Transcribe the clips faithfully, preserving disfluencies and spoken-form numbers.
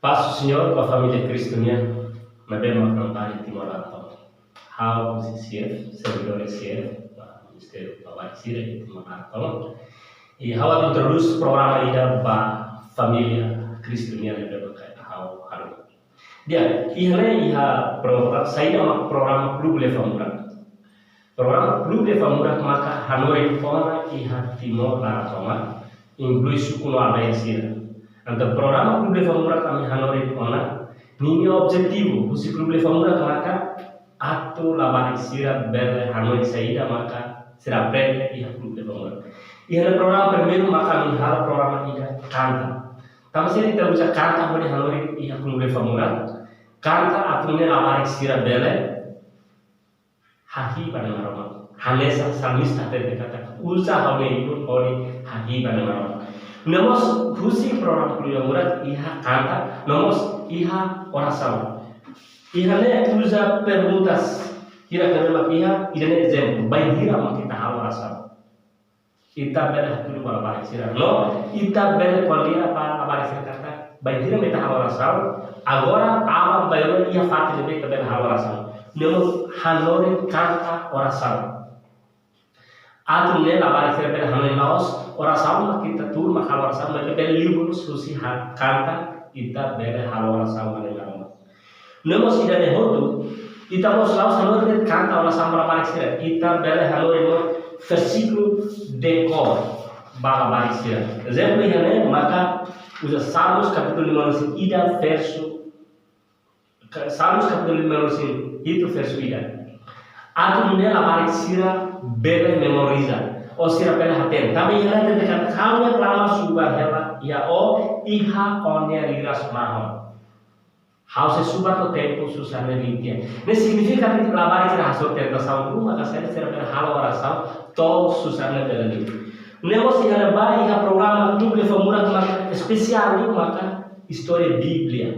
Paz do Senhor ba família Kristu nian ne'ebé mak namtari iha Timor laran tomak. Ha'u husi C F, servidór C F, ba Ministériu Labarik Sira iha Timor laran tomak. I ha'u atu introdús programa ida ba família Kristu nian ne'ebé mak ha'u hadomi. Di'ak, iha ne'e iha programa, saida mak programa Klube Lefa Murak. Programa Klube Lefa Murak maka hanorin ona iha Timor laran tomak, inklui suku no aldeia sira. Entaun programa Klube Lefa Murak ami hanorin ona, ninia objetivu husi Klube Lefa Murak maka atu labarik sira bele hanoin saida maka sira aprende iha Klube Lefa Murak. Iha ne'e programa primeiru maka ami halo programa ida kanta. Tanba saida ita uza kanta hodi hanorin iha Klube Lefa Murak? Kanta atu nune'e labarik sira bele hahi'i ba Nai Maromak. Hanesan salmista hatete katak, uza ha'u-nia ibun hodi hahi'i ba Nai Maromak. No mós husi programa Klube Lefa Murak iha kanta, no mós iha orasaun. Iha ne'e uza perguntas, kira-kira mak iha, ida-ne'e ezemplu, bainhira mak ita halo orasaun. Ita bele hatudu ba labarik sira. No, ita bele ko'alia ba labarik sira katak, bainhira mak ita halo orasaun, agora aban-bainrua iha fatin ne'ebé ita bele halo orasaun. No mós hanorin kanta orasaun. Atu nune'e labarik sira bele hanoin la'ós orasaun mak ita tuur mak halo orasaun, maibé bele liuhusi ha-, kanta ita bele halo orasaun ba Nai Maromak. No mós ida-ne'e hotu, ita mós la'ós hanorin de'it kanta orasaun ba labarik sira. Ita bele hanorin mós versíkulu dekór ba labarik sira. Ezemplu iha ne'e maka uza Salmos kapítulu lima-nulu-resin-ida versu, ka-, Salmos kapítulu lima-nulu-resin-hitu versu ida. Atu nune'e labarik sira bele memoriza, ou sira bele hatene. Tanba iha ne'e hatete katak, ha'u-nia klamar subar hela iha ó, iha ó-nia liras mahon. Ha'u sei subar to'o tempu susar ne'e liu tiha. Ne'e signifika katak labarik sira hasoru tentasaun ruma, ka sira bele halo orasaun to'o susar ne'e bele liu. Ne'e mós iha ne'ebá iha programa Klube Lefa Murak maka espesiál liu maka istória Bíblia.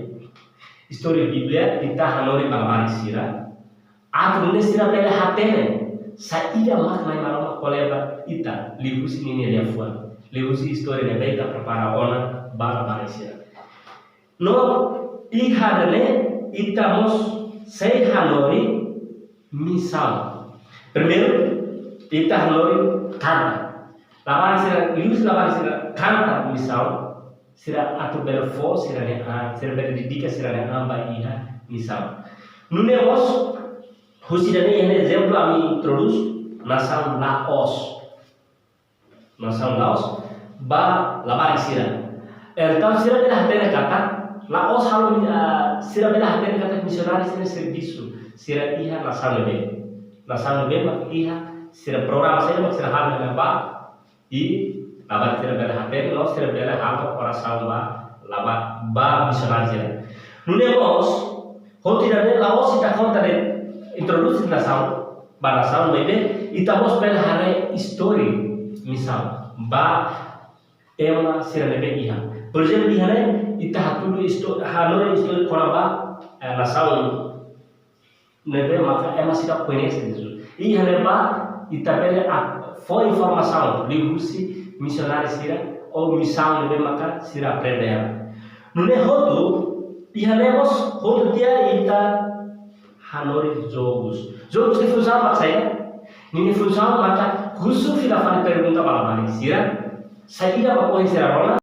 Istória Bíblia ita hanorin ba labarik sira. Atu nune'e sira bele hatene saida mak Nai Maromak ko'alia ba ita liuhusi ninia liafuan, liuhusi istória ne'ebé ita prepara ona ba labarik sira. No iha ne'e ita mós sei hanorin misaun. Primeiru, ita hanorin kanta. Labarik sira, liuhusi labarik sira kanta misaun, sira atu bele fó sira-nia an, sira bele dedika sira-nia an ba iha misaun. Nune'e mós, husi ida-ne'e iha ne'e ezemplu ami introdús nasaun Laos. Nasaun Laos ba labarik sira. Entaun sira bele hatene katak Laos halo mi-, ah, sira bele hatene katak misionáriu sira servisu, sira iha nasaun ne'ebé. Nasaun ne'ebé mak iha, sira programa saida mak sira halo iha ne'ebá, i labarik sira bele hatene, no sira bele halo orasaun ba, laba, ba misionáriu sira. Nune'e mós, hotu ida-ne'e la'ós ita konta de'it introdús nasaun, ba nasaun, maibé ita mós bele haree istória misaun ba ema sira ne'ebé iha. Por ezemplu, iha ne'e ita hatudu isto-, hanorin istória kona-ba, eh, nasaun ne'ebé maka ema sira koñese Jesus. Iha ne'ebá ita bele a-, fó informasaun liuhusi misionáriu sira ou misaun ne'ebé maka sira aprende hela. Nune'e hotu, iha ne'e mós hotu tiha ita hanorin jogus. Jogus nia funsaun mak saida? Ninia funsaun maka husu fila fali pergunta ba labarik sira, saida mak ohin sira rona,